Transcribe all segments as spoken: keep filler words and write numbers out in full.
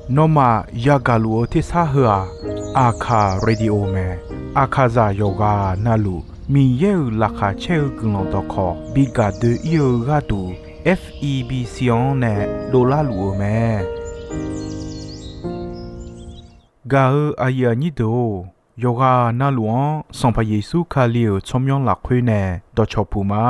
Nawmaf yagaq luf-eu tersar heu-aq, Aqkaq Radio mae. Aqkaqzaq yawqghaq navluf Miqyaer-euq laqkhaq caer-eu guiqlanq dawqkawq bi gaq doe-ir-eu gharduq, F E B C-anr nae dovlar luf-euq mae. Gaq-eu aqyuif aqnyir deuq-or, yawqghaq navluf-anr Sanqpaq Yeqsur Kali-euq tsawrmyanr lafkhoer nae dawqcawq puq ma.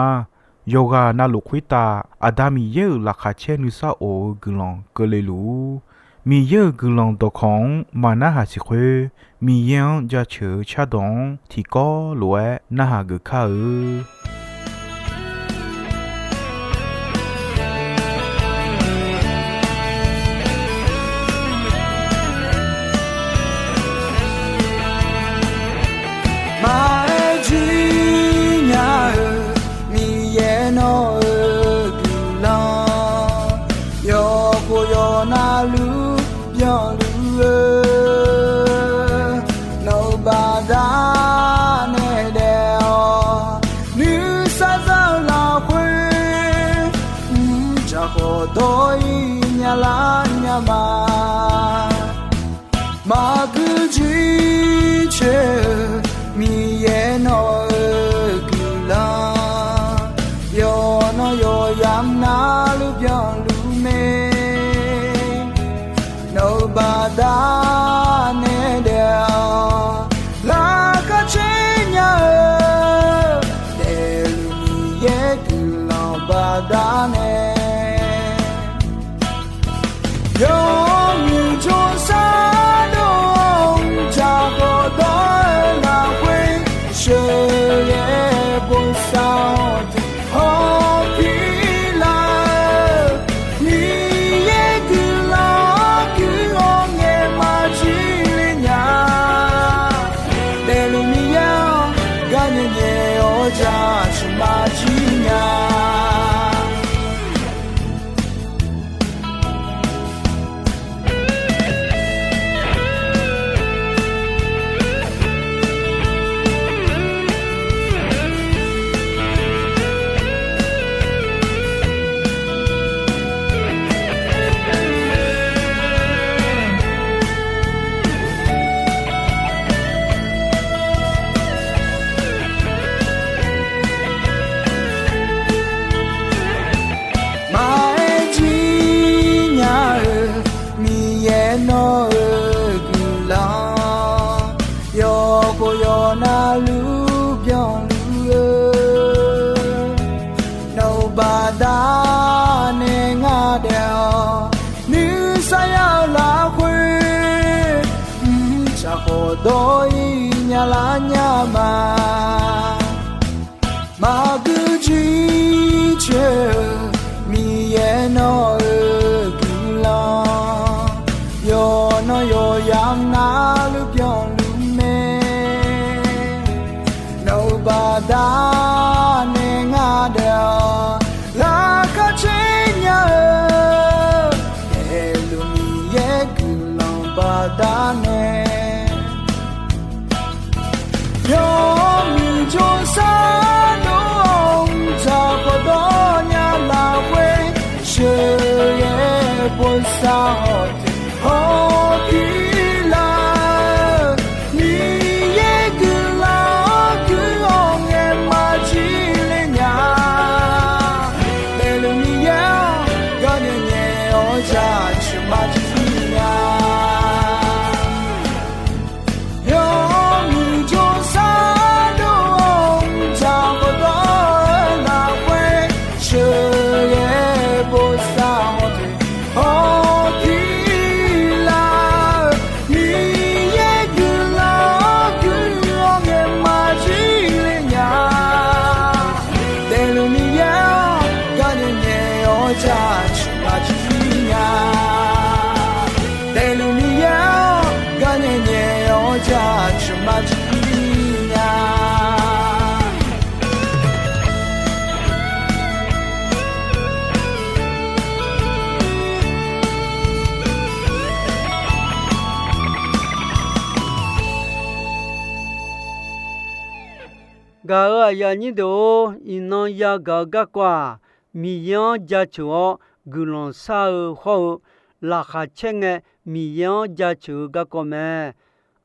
Yawqghaq navluf khoertav Aqda Miqyaer-euq laqkhaq caer nuisar of-eu guiqlanq keuvle luf-ur. Miqyaer-euq guiqlanq dawqkawq-anr maqnarhaq siq khoer, Miqyaer-anr jaceuq-eu cardawq-anr tiqkawv lof-aer narhaq geuf kar-eu. Maqaer jir nya-eu Miqyaer nawq-euq guiqlanq, yawkhof yawqnav luf byanluf-eu, nawq-euq baqdanae daef-awq. Nuisar za-eu lafkhoer, mrcaq khawf dawr-ir nya lar nya ma. Maqgui jir coer-eu Miqyaer nawq-euq guiqlanq, yawqnan yawqyamq navluf byanluf mae. Nawq-euq baqdanae daef-awq. Laqkhaq caer nya-eu daefluf Miqyaer guiqlanq baqdanae, yawmuiq jawrsar dov-awr mrcaq khawf dawr-eu lafkhoer, sheuqghae bosav-awr tiq hawr pir lar-eu, Miqyaer guiqlanq-anr guiq-awr ngaeq maqjir le nya. Daefluf Miqyaer-anr gar nyae nyae-awr jaceuq maqjir nya. Maqaer jir nya-eu Miqyaer nawq-euq guiqlanq, yawkhof yawqnav luf byanluf-eu, nawq-euq baqdanae ngar daef-awq. Nuisar ya-eu lafkhoer, mrcaq khawf dawr-ir nya lar nya ma. Maqgui jir coer-eu Miqyaer nawq-euq guiqlanq, yawqnan yawqyamq navluf byanluf mae. Nawq-euq baqdanae ngar daef-awq. Laqkhaq caer nya-eu daefluf Miqyaer guiqlanq baqdanae, yawmuiq jawrsar dov-awr mrcaq khawf dawr nya lafkhoer, sheuqghae bosav-awr tiq hawr pir lar-eu, Miqyaer guiqlanq-anr guiq-awr ngaeq maqjir le nya. Daefluf Miqyaer-anr gar nyae nyae-awr jaceuq maqjir nya. Yawmuiq jawrsar dov-awr mrcaq khawf dawr-eu lafkhoer, sheuqghae bosav-awr tiq hawr pir lar-eu, Miqyaer guiqlanq-anr guiq-awr ngaeq maqjir le nya. Daefluf Miqyaer-anr gar nyae nyae-awr jaceuq maqjir nya. Daefluf Miqyaer-anr gar nyae nyae-awr jaceuq maqjir nya. Gaq-euq aqyuif aqnyir deuq-or, iqnan yagaq-eu garkawv-aq, Miqyaer-anr jaceuq-awr guiqlanq shar-eu hawr-eu, laqkhaq caer ngae Miqyaer-anr jaceuq-eu garkawv mae.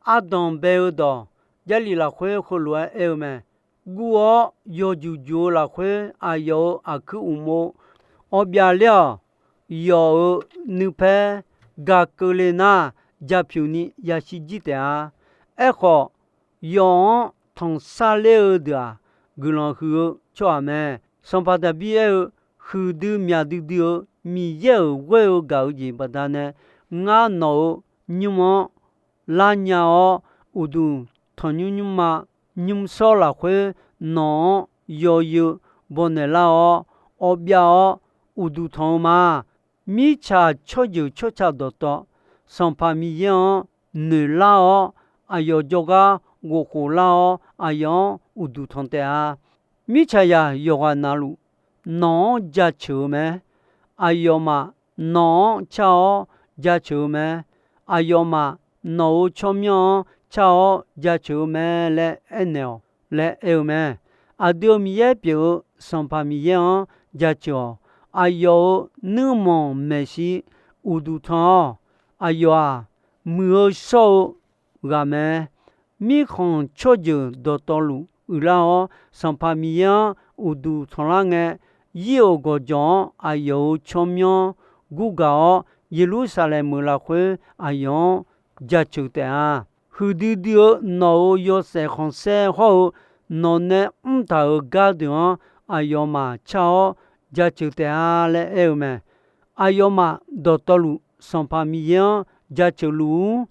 Ardanq bae-eu dawq, Jarlif lafkhoer heulof-aer aer-eu mae. Guv-awr yawjuq juq-eu lafkhoer aqyawf-euq aqkuir uqmov, awqbyaf ler-awq. Yawf-euq nuipaer gaq keuvle nar, japyuq ni yashir jir taef-a. Aerkhawf, yawf-anr tanqsar ler-eu deuq-aq, guiqlanq huiq-eu tsawrhaq mae. Sanqpaq Daqbir aer-eu, huiqdui myaq duidui-eu Miqyaer-euq ghoer-eu gaq-eu jeq baqdanae, ngar nawq-euq nymr-anr lar nya-awr, uqduq tanqnymr nymrma nymrshawr lafkhoer nawq-anr yawzeu bawnaeq lar-awr, awqbyav-awr uqduq tanq-eu ma. Mirtsaq tsawrjeuq tsawrca dawqtawv, Sanqpaq Miqyaer-anr noeqlar-awr, aqyawf jawrgar ghofkhof lar-awr, aqyawf-anr uqduq tanq taef-a. Mirtsaqzaq yawqghaq navluf nawq-anr jaceuq-eu mae. Aqyawfmaf nawq-anr car-awr jaceuq-eu mae. Aqyawfmaf nawq-euq tsawrmyanr-anr car-awr jaceuq-eu mae laer aernaeq-awq laer aer-eu mae. Aqdui-euq Miqyaer pyeuf-eu Sanqpaq Miqyaer-anr jaceuq-awq. Aqyawf-euq nuirmanq maeqshi uqduq tanq-awq. Aqyawf-aq, muiq-eu shawr-eu ghaq mae. Mirkhanq tsawrjeuq dawqtawvluf uiqlar-awr, Sanqpaq Miqyaer-anr uqduq tanqlar ngae, yir-euq gawqjawq-anr aqyawf-euq tsawrmyanr gurgaq-awr, Yeqlursaqlaeq meuq lafkhoer aqyawf-anr jaceuq taef-a. Huiqdui dui-eu nawq-euq yawshaef khanqsaer hawr-eu, nawq nae mr taq-euq gardeuq-anr aqyawfmaf car-awr jaceuq taef-a laer aer-eu mae. Aqyawfmaf dawqtawvluf Sanqpaq Miqyaer-anr jaceuq luf-ur.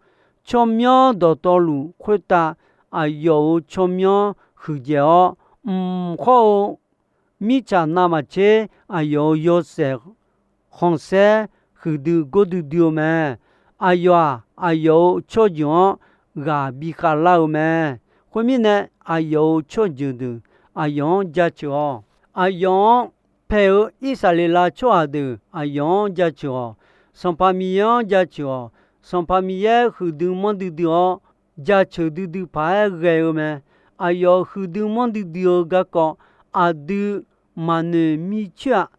Tsawrmyanr dawqtawvluf khoertav aqyawf-euq tsawrmyanr huiqdzaeq-awr, mq hawr-eu mirtsaq navmaqtser aqyawf-euq yawshaef khanqsaer huiqdui gordui dui-eu mae. Aqyawf-aq, aqyawf-euq tsawrjeuq-anr ghaq bikhav lar-eu mae. Khoermirnae, aqyawf-euq tsawrjeuq deuq aqyawf-anr jaceuq-awq. Aqyawf-anr paeq-eu Irsaqleqlav tsawrhaq deuq aqyawf-anr jaceuq-awq. Sanqpaq Miqyaer-anr jaceuq-awq. Sanqpaq Miqyaer huiqdui manr duidui-awr, jaceuq duidui paq-aer ghae-eu mae. Aqyawf huiqdui manr duidui-eu garkawv aqdui maqnoeq mircoer-aq,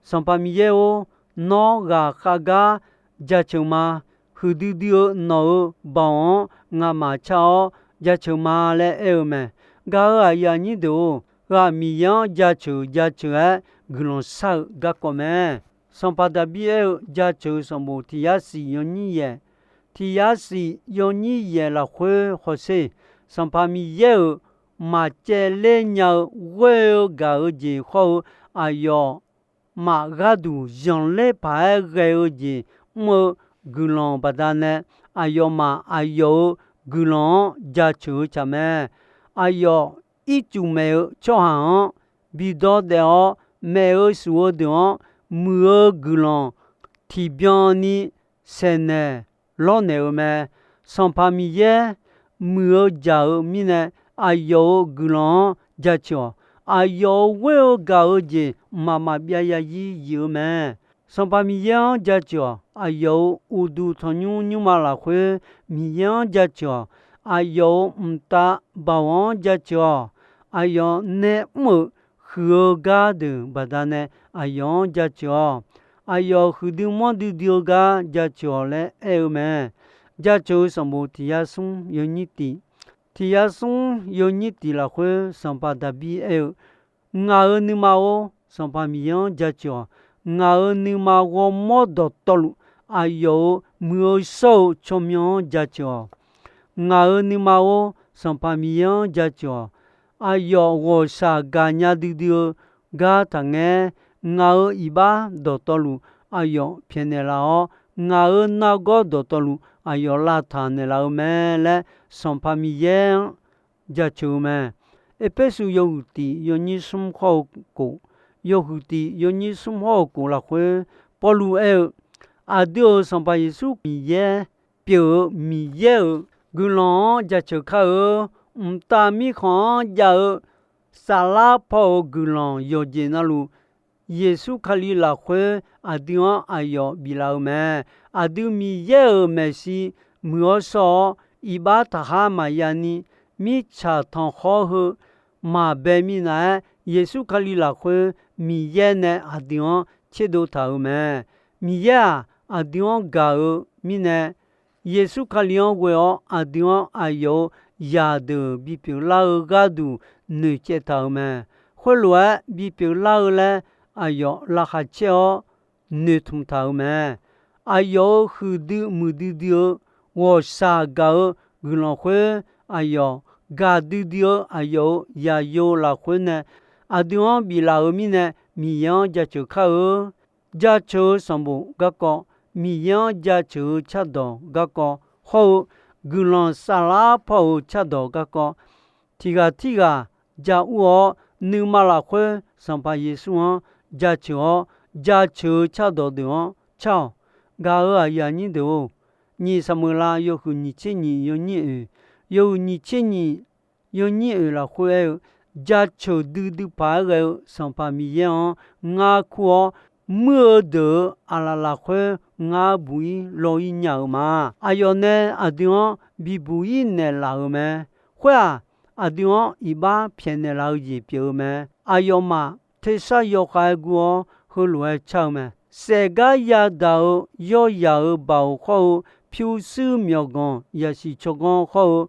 Sanqpaq Miqyaer-or, nawr ghaqkhav gar jaceuq ma. Huiqdui dui-eu nawq-euq baoq-anr ngamaf car-awr jaceuq ma laer aer-eu mae. Gaq-euq aqyuif aqnyir deuq-or, ghaq Miqyaer-anr jaceuq jaceuq-aer guiqlanq shar-eu garkawv mae. Sanqpaq Daqbir aer-eu Jaceuq-eu sanqbof tiq yar shif yawnyir yaeq, tiq yar shif yawnyir yaeq lafkhoer hawsher, Sanqpaq Miqyaer-euq maqcaevler nya-eu ghoer-eu gaq-eu jeq hawr-eu, aqyawf maf gharduq zanqler paq-aer ghae-eu jeq mr-eu guiqlanq baqdanae, aqyawfmaf aqyawf-euq guiqlanq-anr jaceuq-eu tsaq mae. Aqyawf ircuf maeq-eu tsawrhaq-anr bidawr daef-awr, maef-eu shuf-eu deuq-anr muiq-eu guiqlanq tiqbyan ni saeqnaeq lawrnaeq-eu mae. Sanqpaq Miqyaer muiq-eu jaq-eu mirnae, aqyawf-euq guiqlanq-anr jaceuq-awq. Aqyawf-euq ghoer-eu gaq-eu jeq mqmaq maqbyav yazir yif-eu mae. Sanqpaq Miqyaer-anr jaceuq-awq. Aqyawf-euq uqduq tanqnymr nymrma lafkhoer Miqyaer-anr jaceuq-awq. Aqyawf-euq mqtav baoq-anr jaceuq-awq. Aqyawf nae mr-euq huiq-eu gardeuq baqdanae aqyawf-anr jaceuq-awq. Aqyawf huiqdui manrdui dui-eu gar jaceuq-awq laer aer-eu mae. Jaceuq-eu sanqbof tiq yar smr yawnyir tiq, tiq yar smr yawnyir tiq lafkhoer Sanqpaq Daqbir aer-eu, Ngaq-euq nuima-or, Sanqpaq Miqyaer-anr jaceuq-awq. Ngaq-euq nuima ghawrmawr dawqtawvluf, aqyawf-euq muiq-eu shawr-eu tsawrmyanr-anr jaceuq-awq. Ngaq-euq nuima-or, Sanqpaq Miqyaer-anr jaceuq-awq. Aqyawf ghawqshaq gaqnya duidui-eu gar taqngaer. Ngaq-euq iqbax dawqtawvluf aqyawf pyaeqnaeq laf-awr, ngaq-euq nargawr dawqtawvluf aqyawf lavtaq naeqlaf-eu mae laer, Sanqpaq Miqyaer-anr jaceuq-eu mae. Erpersu yawhuiq tiq yawnyir smr hawr-eu kof, yawhuiq tiq yawnyir smr hawr-eu kof lafkhoer, Pawrluv aer-eu, Aqdui-euq Sanqpaq Yeqsur Miqyaer pyeuf-eu Miqyaer-euq guiqlanq-anr jaceuq kar-eu, mqtav mirkhanq-anr jav-eu saflar paw-euq guiqlanq yawqjeq navluf, Yeqsur Kali lafkhoer aqdui-anr aqyawf biflaf-eu mae. Aqdui Miqyaer-euq maeqshi muiq-awr shawr-awr, iqbax taqkhar maqya ni, mirtsaq tanqkhawr heu maqbae minav-aer, Yeqsur Kali lafkhoer Miqyaer nae aqdui-anr tserdov taq-euq mae. Miqyaer-aq, aqdui-anr gaq-eu mirnae, Yeqsur Kali-anr ghoe-awr aqdui-anr aqyawf-euq zaqdeuq bipyeuf lar-eu gharduq noeqcaev taq-euq mae. Khoerlof-aer bipyeuf lar-eu laer aqyawf laqkhaq caer-awr noeqtmq taq-euq mae. Aqyawf-euq huiqdui muiqdui dui-eu ghawqshaq gaq-eu guiqlanq khoer, aqyawf gaqdui dui-eu aqyawf-euq zaqyo lafkhoer nae aqdui-anr biflaf-euq mirnae, Miqyaer-anr jaceuq kar-eu. Jaceuq-eu sanqbof garkawv, Miqyaer-anr jaceuq-eu cardawq garkawv hawr-eu, guiqlanq saflar paw-euq cardawq garkawv, tiqghaq tirghaq ja ur-awr, nuima lafkhoer Sanqpaq Yeqsur-anr jaceuq-awr, jaceuq-eu cardawq deuq-anr car-awq. Gaq-euq aqyuif aqnyir deuq-or, nyiq Saqmeuqlav yawhuiq nyiq tser nyiq yawnyir oeq, yawhuiq nyiq tser nyiq yawnyir oeq lafkhoer aer-eu, jaceuq duidui paq-aer ghae-eu Sanqpaq Miqyaer-anr ngar kur-awr, muir-eu deuq-euq aqlaf lafkhoer ngar buq-ir law-ir nya-euq ma. Aqyawf nae aqdui-anr bibuq-ir naeqlaf-euq mae. Khoer-aq, aqdui-anr iqbax pyaeqnaeq laf-eu jeq pyeuf-eu mae. Aqyawfmaf tersar yawkhav-aer gur-awr, heulof-aer car-eu mae. Saefgar yadaq-eu yawrzaq-euq baoq khawr-eu, pyurshuir myawqganq yasiq tsawrganr khawr-eu,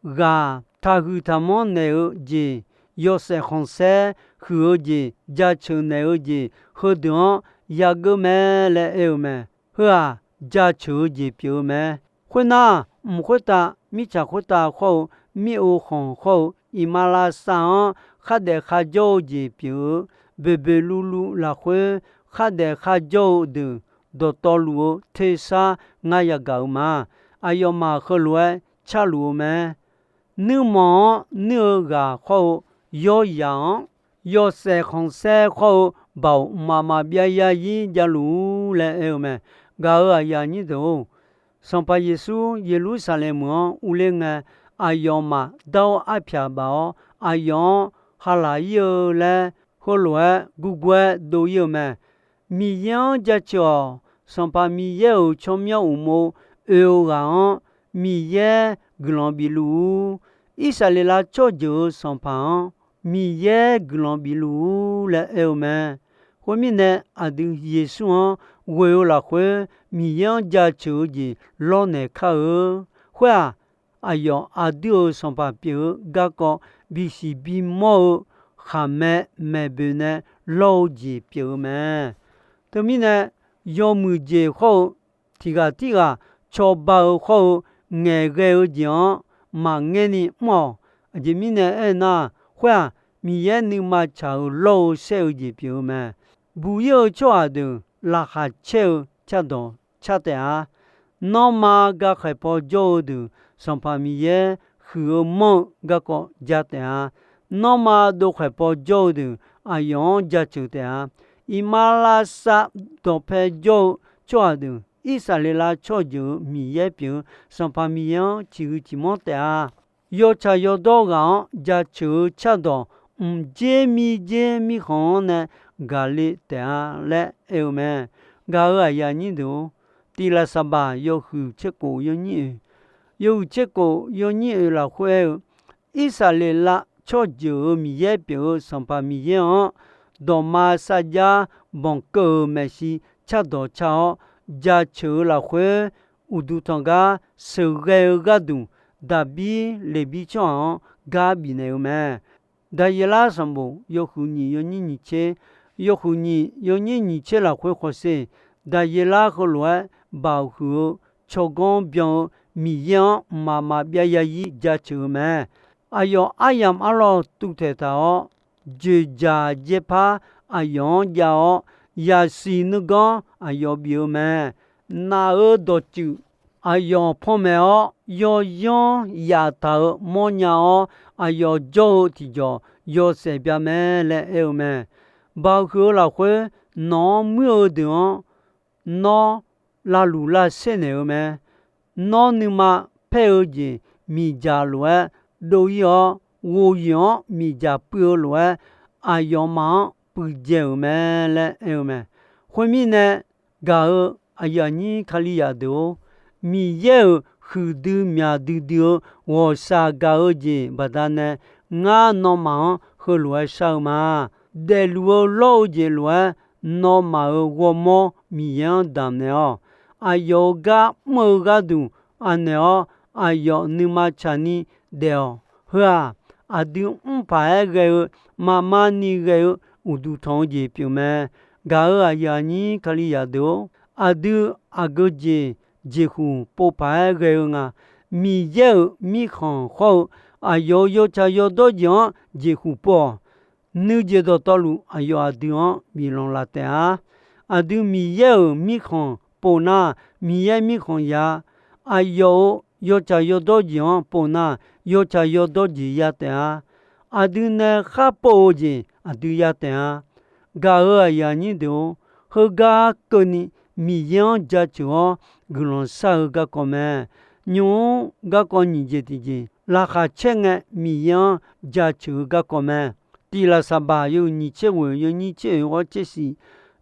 ghaq taqhuiq taqmanr naeq-eu jeq, yawshaef khanqsaer huiq-eu jeq, jaceuq naeq-eu jeq, heudeuq-anr yageur mae laer aer-eu mae. Heu-aq, jaceuq-eu jeq pyeuf-eu mae. Khoernar, mq khoertav, mirtsaq khoertav khawr-eu, mir-ov khanq khawr-eu, iqmalavshav-anr khardaef kharjawr-eu jeq pyeuf-eu, boeqboeq luvluv lafkhoer khardaef kharjawr-eu deuq dawqtawvluf-eu tersar ngar yagaq-eu ma. Aqyawfmaf heulof-aer carluf-eu mae. Nuirmanq-anr nuir-eu ghaq khawr-eu, yawrzaq-anr yawshaef khanqsaer khawr-eu, baoq mqmaq maqbyav yarzir javluf-ur laer aer-eu mae. Gaq-euq aqyuif aqnyir deuq-or, Sanqpaq Yeqsur Yeqlursaqlaeq meuq-anr urler ngae, aqyawfmaf dar-awr arpyaq baf-awr, aqyawf-anr halaq-ir-eu laer, heulof-aer gurgur-aer dov-ir-eu mae. Miqyaer-anr jaceuq-awq. Sanqpaq Miqyaer-euq tsawrmyanr uqmov oe-eu ghaq-anr Miqyaer guiqlanq bifluf-ur. Irsaqleqlav tsawrjeuq-euq Sanqpaq-anr Miqyaer guiqlanq bifluf-ur laer aer-eu mae. Khoermirnae, aqdui Yeqsur-anr ghoe-eu lafkhoer Miqyaer-anr jaceuq-eu jeq lawrnaeq kar-eu. Khoer-aq, aqyawf aqdui-euq Sanqpaq pyeuf-eu garkawv bisiq bimawr-eu khaqmae maeqboeq nae lawr-eu jeq pyeuf-eu mae. Teumirnae, yawmuiq jeq khawr-eu, tiqghaq tirghaq cawba-eu khawr-eu, ngaeqghae-eu jeq-anr maqngaer ni mr-awq. Aqjeq mirnae aernar, khoer-aq, Miqyaer nuima tsaq-euq lawr-eu shaer-eu jeq pyeuf-eu mae. Buq-ir-eu tsawrhaq deuq laqkhaq caer-eu cardawq car taef-a. Nanrma gakhaeq paw jawr-eu deuq Sanqpaq Miqyaer huiq-eu manr-eu garkawv ja taef-a. Nanrma dovkhaeq paw jawr-eu deuq aqyawf-anr jaceuq taef-a. Iqmalavshav dawqpae jawr-eu tsawrhaq deuq Irsaqleqlav tsawrjeuq-euq Miqyaer pyeuf-eu Sanqpaq Miqyaer-anr ciqhuiq ciqmanr taef-a. Yawtsaq yawdawr ghaq-anr jaceuq-eu cardawq mqdzer mirdzer mirkhanq-anr nae gaq le taef-a laer aer-eu mae. Gaq-euq aqyuif aqnyir deuq-or, tiqlaqsaqbaq yawhuiq tserkhof yawnyir oeq, yawhuiq tserkhof yawnyir oeq lafkhoer aer-eu, Irsaqleqlav tsawrjeuq-euq Miqyaer pyeuf-eu Sanqpaq Miqyaer-anr dawqma sarjax banqkeuv-euq maeqshi cardawq car-awr jaceuq-eu lafkhoer, uqduq tanq gar sheuqghae-eu gharduq, Daqbir Leqbir tsawrhaq-anr gar bifnaeq-eu mae. Daqyeqlar sanqbof yawhuiq nyiq yawnyir nyiq tser, yawhuiq nyiq yawnyir nyiq tser lafkhoer khawsher, Daqyeqlar heulof-aer baoq huiq-eu tsawrganr byan-eu Miqyaer-anr mqmaq maqbyav yarzir jaceuq-eu mae. Aqyawf aryamq arlawr tuvtaeq taq-awr, joeqjaq jaerpar aqyawf-anr jav-awr, yaqsiq nuiganr aqyawf bif-eu mae. Naf-euq dawqtsuif aqyawf panmaeq-awr, yawyanr yaftaq-euq mawrnya-awr, aqyawf jawr-eu tiqjawq yawshaef bya mae laer aer-eu mae. Baoq huiq-eu lafkhoer nawq-anr muir-eu deuq-anr nawr lavluq lavsaer naeq-eu mae. Nawr nuima paer-eu jeq miqdzaq lof-aer dov-ir-awr, ghoqyoeq-anr miqdzaq puiv-eu lof-aer aqyawfmaf-anr puivdzae-euq mae laer aer-eu mae. Khoermirnae, gaq-euq aqyuif aqnyir Kalizaq deuq-or, Miqyaer-euq huiqdui myaq duidui-eu ghawqshaq gaq-eu jeq baqdanae, ngar nawmaf-anr heulof-aer shar-eu ma. Daefluf-eu lawr-eu jeq lof-aer nawmaf-euq ghawrmawr Miqyaer-anr damq naeq-awq. Aqyawf-euq gar mr-eu gharduq anaeq-awr, aqyawf nuima tsaqni daef-awq. Heu-aq, aqdui mr paq-aer ghae-eu, maqma ni ghae-eu uqduq tanq-eu jeq pyeuf mae. Gaq-euq aqyuif aqnyir Kalizaq deuq-or, aqdui aqgeu jeq jeqhuq pov paq-aer ghae-eu nga. Miqyaer-euq mirkhanq khawr-eu aqyawf-euq yawtsaq yawdawr jeq-anr jeqhuq pov-awq. Nuijeq dawqtawvluf aqyawf aqdui-anr biflanq laf taef-a. Aqdui Miqyaer-euq mirkhanq pov nar, Miqyaer mirkhanq ya. Aqyawf-euq yawtsaq yawdawr jeq-anr pov nar, yawtsaq yawdawr jeq ya taef-a. Aqdui nae khar pov-eu jeq aqdui ya taef-a. Gaq-euq aqyuif aqnyir deuq-or, heugar keuvni Miqyaer-anr jaceuq-awr guiqlanq shar-eu garkawv mae. Nymq-mr garkawv nyiq jeq tiqjeq, laqkhaq caer ngae Miqyaer-anr jaceuq-eu garkawv mae. Tiq Laqsaqbaq yawhuiq nyiq tser ghoeq yawnyir tser oeq ghawr tser shif,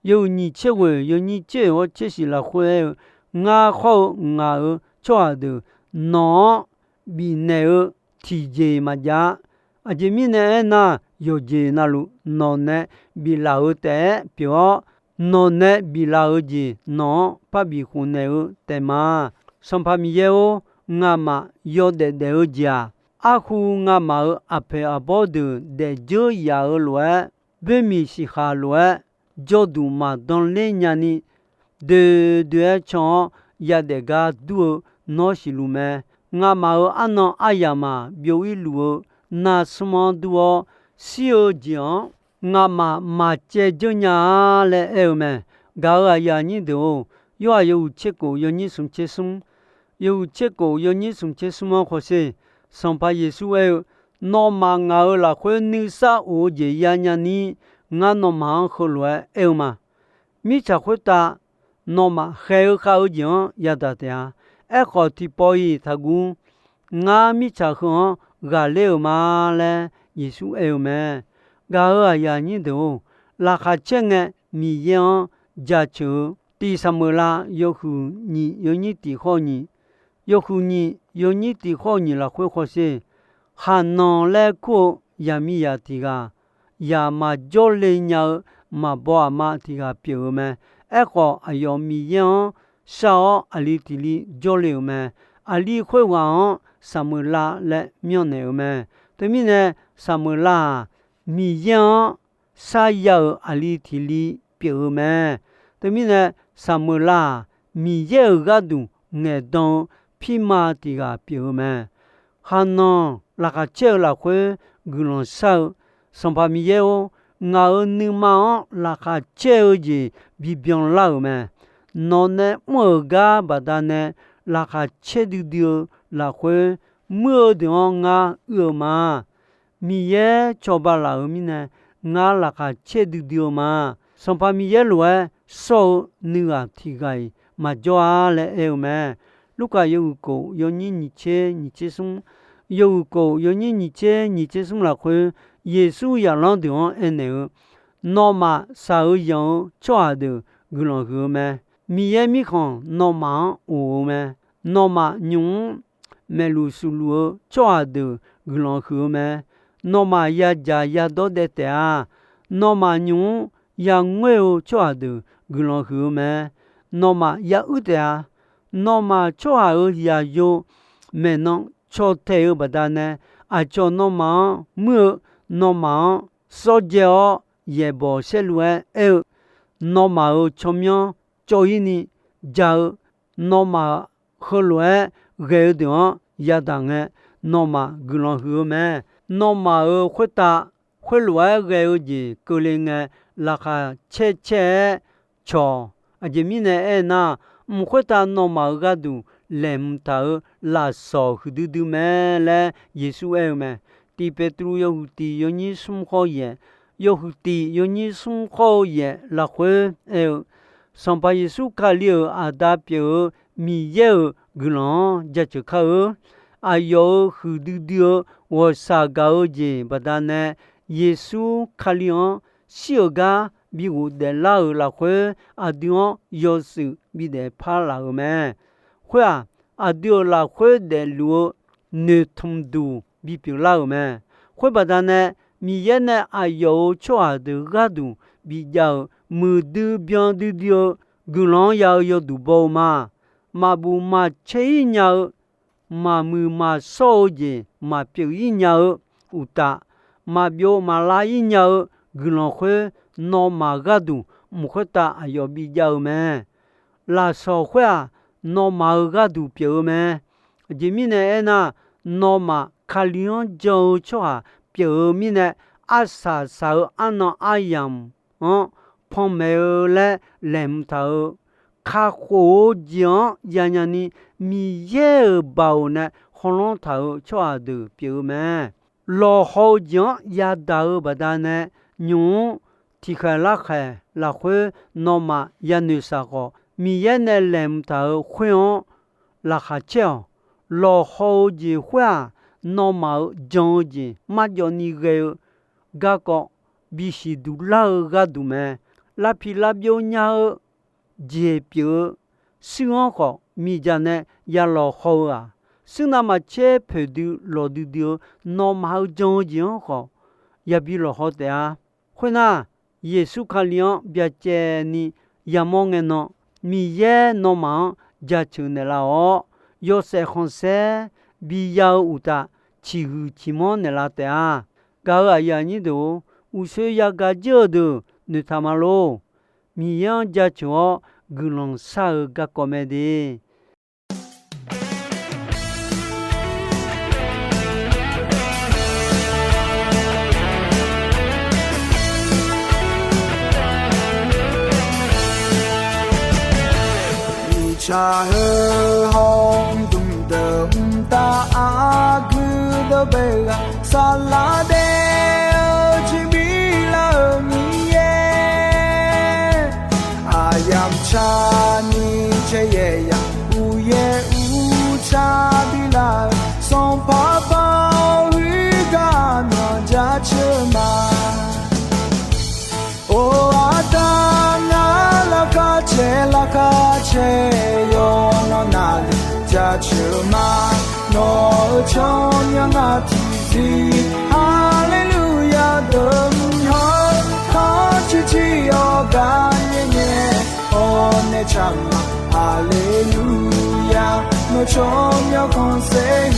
yawhuiq nyiq tser ghoeq yawnyir tser oeq ghawr tser shif lafkhoer aer-eu, Ngar khawr-eu ngaq-euq tsawrhaq deuq nawq-anr bifnaeq-eu tiqjeq maqjav-a. Aqjeq mirnae aernar, yawqjeq navluf nawq nae biflaf-eu taef-aer pyeuf-awr, nawq nae biflaf-eu jeq nawq-anr parbi khofnaeq-eu taef ma. Sanqpaq Miqyaer-or, ngamaf yawdaef daef-eu jeq-aq, arhu ngamaf-euq aqpoeq aqbawr deuq daefdzeur yaf-eu lof-aer, boermiq siqkhaq lof-aer, jawrduq maqdan ler nyani, doe doe-aer can-awr yadaef gar dur-eu nawr siqluf mae. Ngamaf-euq arnan aryamq-aq, byov-ir luf-eu nar smr-anr dur-awr, shir-eu jeq-anr ngamaf maqcaev dzeur nya-a laer aer-eu mae. Gaq-euq aqyuif aqnyir deuq-or, Yorhaq yawhuiq tser kof yawnyir smq tser smr, yawhuiq tser kof yawnyir smq tser smr-anr hawsher. Sanqpaq Yeqsur aer-eu, Nawmaf ngaq-euq lafkhoer nuisar of-eu jeq yanya ni, ngar nawmaf-anr heulof-aer aer-eu ma. Mirtsaq khoertav nawmaf khaeq-eu khav-eu jeq-anr yadaq taef-a. Aerkhawf, tiqpawf-iq taqguv. Ngar mirtsaq heu-anr ghaqler-euq ma laer Yeqsur aer-eu mae. Gaq-euq aqyuif aqnyir deuq-or, laqkhaq caer ngae Miqyaer-anr jaceuq-eu, tiq Saqmeuqlav yawhuiq nyiq yawnyir tiq khawr nyiq, yawhuiq nyiq yawnyir tiq khawr nyiq lafkhoer hawsher. Khaqnanq laer kur-eu yaqmiqzaq tiq ghaq, yaq maqjawr le nya-eu maqbaw aqma tiq ghaq pyeuf-eu mae. Aerkhawf, aqyawf Miqyaer-anr shar-awr aqli tiq li jawrle-euq mae. Aqli khoerghaq-anr Saqmeuqlav laer myanrnaeq-euq mae. Teumirnae, Saqmeuqlav-aq, Miqyaer-anr sarya-euq aqli tiq li pyeuf-eu mae. Teumirnae, Saqmeuqlav-aq, Miqyaer-euq gharduq ngaeqdan-eu pirma tiq ghaq pyeuf-eu mae. Khaqnanq laqkhaq caer-eu lafkhoer guiqlanq shar-eu, Sanqpaq Miqyaer-or, ngaq-euq nuima-anr laqkhaq caer-eu jeq bibyan lar-euq mae. Nawq nae mr-euq gar baqdanae laqkhaq caer duidui-eu lafkhoer, muir-eu deuq-anr ngar uir-eu ma. Miqyaer cawba laf-euq mirnae, ngar laqkhaq caer duidui-eu ma. Sanqpaq Miqyaer lof-aer shawr-eu nuighaq tiq ghaq-iq maqjawr-a laer aer-eu mae. Lurkaf yawhuiq kof yawnyir nyiq tser nyiq tser smr, yawhuiq kof yawnyir nyiq tser nyiq tser smr lafkhoer, Yeqsur zaqlanr deuq-anr aernaeq-eu, Nawmaf shaq-eu yanq-eu tsawrhaq deuq guiqlanq huiq-eu mae. Miqyaer Mirkhanq nawmaf-anr of-eu mae. Nawmaf nymq-mr maeqluf sufluf-eu tsawrhaq deuq guiqlanq huiq-eu mae. Nawmaf yadzaq yadawr daev taef-a. Nawmaf nymq-mr yangoer-eu tsawrhaq deuq guiqlanq huiq-eu mae. Nawmaf yauir taef-a. Nawmaf tsawrhaq-euq zaqyo maeqnan caw taeq-eu baqdanae, aqcawq nawmaf-anr muir-eu, nawmaf-anr sawrdzae-awr yaeqbawq saerlu-aer aer-eu, nawmaf-euq tsawrmyanr cawv-ir ni ja-eu, nawmaf heulof-aer ghae-eu deuq-anr yadaq ngae, nawmaf guiqlanq huiq-eu mae. Nawmaf-euq khoertav khoerlof-aer ghae-eu jeq keuvle ngae, laqkhaq caer caer-aer cawq. Aqjeq mirnae aernar, mq khoertav nawmaf-euq gharduq laeqhmq taq-euq lafsawq huiqdui dui mae laer Yeqsur aer-eu mae. Tiq Peqtruv yawhuiq tiq yawnyir smr khawr yaeq, yawhuiq tiq yawnyir smr khawr-eu yaeq lafkhoer aer-eu, Sanqpaq Yeqsur Kali-euq Aqda pyeuf-eu Miqyaer-euq guiqlanq-anr jaceuq kar-eu. Aqyawf-euq huiqdui dui-eu ghawqshaq gaq-eu jeq baqdanae, Yeqsur Kali-anr shir-euq gar bi ghofdaef lar-euq lafkhoer, aqdui-anr yawshuif bidaef par laf-euq mae. Khoer-aq, aqdui-euq lafkhoer daefluf-eu noeqtmq duq bipyeuf lar-euq mae. Khoer baqdanae, Miqyaer nae aqyawf-euq tsawrhaq deuq gharduq bijav-euq muiqdui byan duidui-eu guiqlanq-anr ya-eu yawduq baw-eu ma. Maqbuf maqcaer-ir nya-eu, maqmuiq maqshawr-eu jeq maqpyeuf-ir nya-eu uqtaf, maqbyov maqlav-ir nya-eu guiqlanq khoer, nawmaf gharduq mq khoertav aqyawf bijav-eu mae. Lafsawq khoer-aq, nawmaf-euq gharduq pyeuf-eu mae. Aqjeq mirnae aernar, nawmaf Kali-anr jan-eu tsawrhaq pyeuf-eu mirnae, arsaq saq-eu arnan aryamq-anr panmaeq-eu laer laeqhmq taq-eu, kakhof-eu jeq-anr yanyani Miqyaer-euq baoq nae khawlanr taq-euq tsawrhaq deuq pyeuf-eu mae. Lawqhaw-eu jeq-anr yadaq-eu baqdanae, nymq-mr tiqkhaeq larkhaeq lafkhoer nawmaf yanoeq shaq khawf, Miqyaer nae laeqhmq taq-euq khoer-anr laqkhaq caer-awq. Lawqhaw-eu jeq khoer-aq, nawmaf-euq jan-eu jeq marjawv ni ghae-eu garkawv bisiq duq lar-eu gharduq mae. Lavpiq lavbyov nya-eu jeq pyeuf-eu shuir-anr khawf, miqdzaq nae ya lawqhaw-eu-aq, shuir navmaqtser poeqdui lawqdui dui-eu nawmaf-euq jan-eu jeq-anr khawf, yabi lawqhaw taef-a. Khoernar, Yeqsur Kali-anr byacaevni yamawr ngae nan, Miqyaer nawmaf-anr jaceuq naeqlaf-awr, yawshaef khanqsaer biya-eu uqtaf, ciqhuiq ciqmanr naeqlaf taef-a. Gaq-euq aqyuif aqnyir deuq-or, uqshoe yagaq jir-eu deuq noeqtaq ma lor. Miqyaer-anr jaceuq-awr guiqlanq shar-eu garkawv mae de. Iqcaq heu hawr-eu dmqdeuq mqtav aqgeu dawq bae ghaq saqlaq daef-eu jeq bi lar-euq Miqyaer, aqyamq tsaqni caeyaeq yaq uqyaer uqtsaq bi lar-euq Sanqpaq Baoq huiq gar myawq jaceuq ma. Or, aqda ngar laqkhaq caer laqkhaq caer yawqnan navluf jaceuq ma. Nawq-euq tsawrmyanr ngar tiqzir haleluya deuq mr hawr khanr ciqciq yawqgar nyaer nyaer hawr nae tsaq ma. Haleluya, nawq tsawrmyanr khanqsaer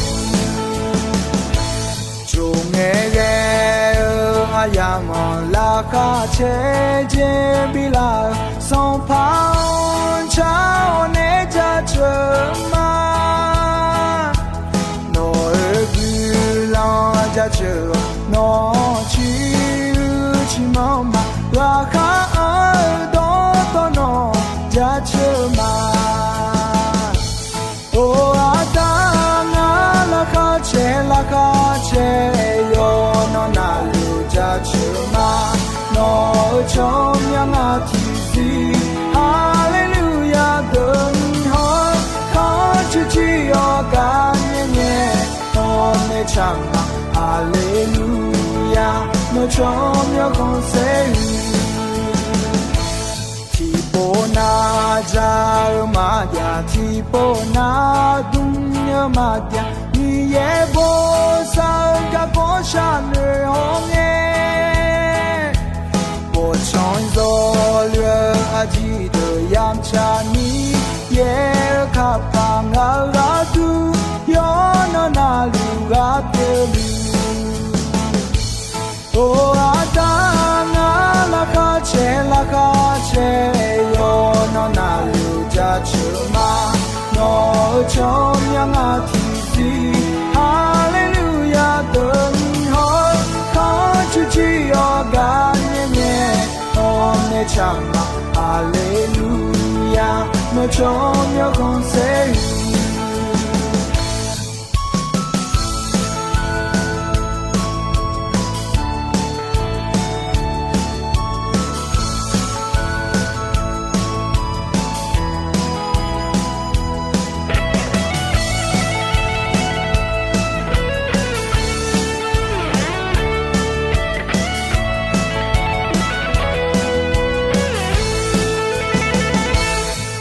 Tsov ngae ghae-eu aqyamq-anr laqkhaq caer jeq bi lar-euq Sanqpaq-anr car-awr nae jaceuq ma. Nawq-euq guiqlanq jaceuq-awq, nawq-anr ciq huiq ciqmanr ma. Laqkhaq anr-eu dawqtawvluf nawq jaceuq ma. Or, aqda ngar laqkhaq caer laqkhaq caer yawqnan navluf jaceuq ma. Nawq-euq tsawrmyanr ngar tiqzir haleluya deuq mr hawr khanr ciqciq yawqgar nyaer nyaer hawr nae tsaq ma. Haleluya, nawq tsawrmyanr khanqsaer huiq Tiqpov nav ja-eu maqjav, tiqpov nav dm-eu maqjav, Miqyaer bosav-eu garkawv sharnoeq hawr ngae, bawqtsanq zawqluf-eu aqjeq deuq yamq tsaq Miqyaer-eu kappa ngaq-euq gharduq yawqnan navluf ghaq pyeuf luf Or, aqda ngar laqkhaq caer laqkhaq caer yawqnan navluf jaceuq ma. Nawq-euq tsawrmyanr ngar tiqzir haleluya deuq mr hawr khanr ciqciq yawqgar nyaer nyaer hawr nae tsaq ma. Haleluya, nawq tsawrmyanr khanqsaer huiq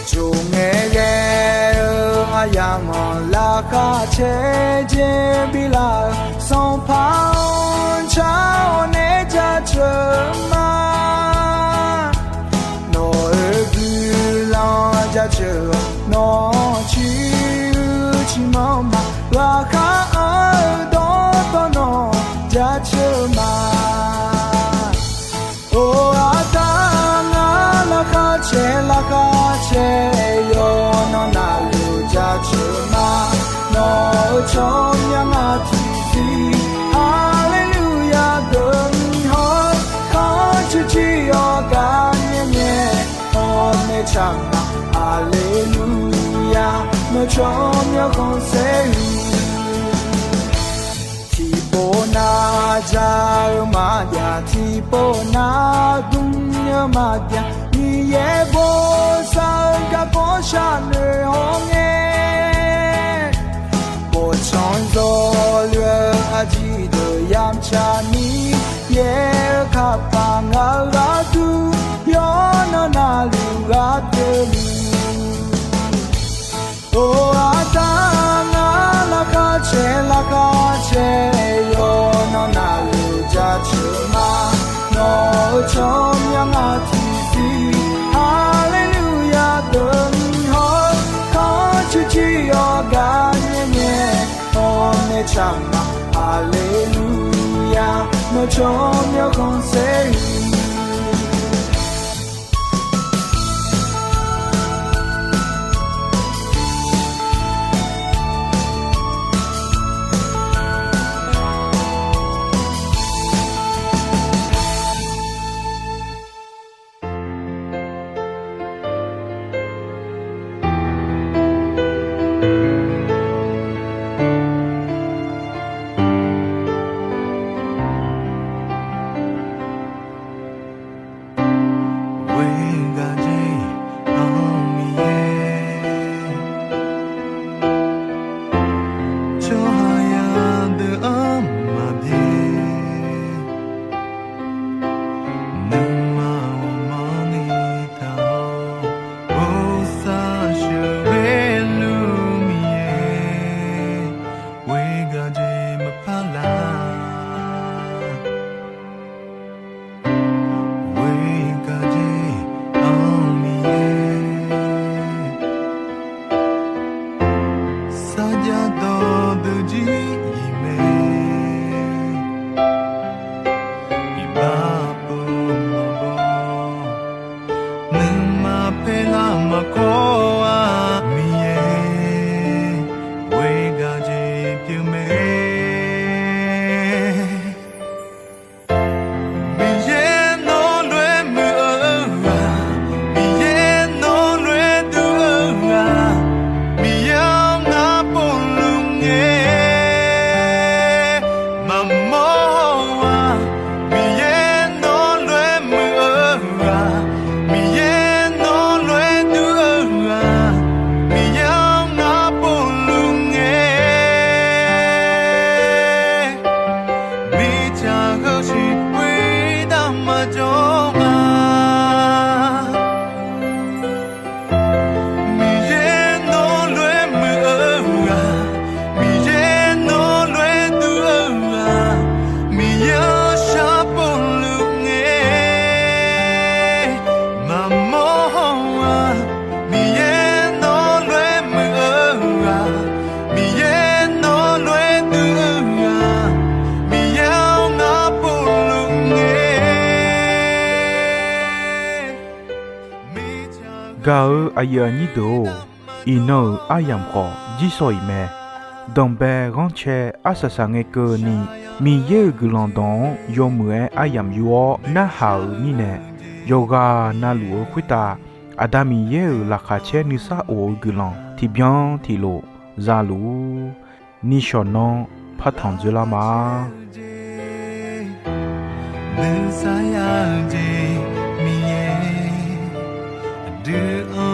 Tsov ngae ghae-eu aqyamq-anr laqkhaq caer jeq bi lar-euq Sanqpaq-anr car-awr nae jaceuq ma. jaceuq-awq. Nawr ciq uiq ciqmanr ma, ghaqkhav-anr-eu dawqtawvluf-anr jaceuq ma. Or, aqda ngar laqkhaq caer, laqkhaq caer, yawqnan navluf jaceuq ma. Nawq-euq tsawrmyanr ngar tiqzir, Haleluya deuq-anr haw, khanr cuiv jir-awr gar nyae nyae, hawmae tsaq ma, Haleluya, nawq tsawrmyanr khanqsaer-eu. Tiqpov nar ja-eu maqjav, tiqpov nar dm-eu maqjav, Miqyaer bosav-eu garkawv sharnoeq hawr ngae, bawqtsanq zawluf-eu aqjeq deuq yamq tsaq ni, Miqyaer-eu kapaq ngaq-euq gharduq, yawqnan navluf ghaq pyeufluf. Or, aqda ngar laqkhaq caer, laqkhaq caer, yawqnan navluf jaceuq ma. Nawq-euq tsawrmyanr ngar tiqzir, Haleluya deuq-anr haw, khanr cuiv jir-awr gar nyae nyae, hawmae tsaq ma, Haleluya, nawq tsawrmyanr khanqsaer-eu. Ghoer gaq jeq-anr Miqyaer, tsawrhaq yadeuq-anr maqbyaer. Nuima ghawqmanrni taq-awr, bosav sheuqghae luf Miqyaer, ghoer gaq jeq maqpar laf. Ghoer gaq jeq-anr Miqyaer, sarjax dawqdeuq jir-iq mae. Iqbax pov maqbaw, nuima paerlar maqkawr-a, Miqyaer, ghoer gaq jeq pyeuf mae. Miqyaer nawr lof-aer muiq-eu ghaq, Miqyaer nawr lof-aer dur-eu ghaq, Miqyaer-anr ngar povluf ngae maqmawr-a. Miqyaer nawr lof-aer muiq-eu ghaq, Miqyaer nawr lof-aer dur-eu ghaq, Miqyaer-anr ngar povluf ngae, mirtsaq heu siq khoertav maqjawr nga. Miqyaer nawr lof-aer muiq-eu ghaq, Miqyaer nawr lof-aer dur-eu ghaq, Miqyaer-anr shar povluf ngae maqmawr-a. Miqyaer nawr lof-aer muiq-eu ghaq, Miqyaer nawr lof-aer dur-eu ghaq, Miqyaer-anr ngar povluf ngae. Gaq-eu aqyuif aqnyir deuq-or, iqnan-euq aryamq khawf jirsawq iq mae. Danqbae ghanrcae arsaq saqngae keuvni, Miqyaer-euq guiqlanq dawq-anr yawmuiq-aer aryamq yur-awr narhaq-euq mirnae, yawqghaq navluf-eu khoertav Aqda Miqyaer-euq laqkhaq caer nuisar of-eu guiqlanq tiqbyan tiqlof zaluf-ur. Nishawq nanr partanq dzoerlar ma. Nuisar ya-eu jeq Miqyaer, aqdui-anr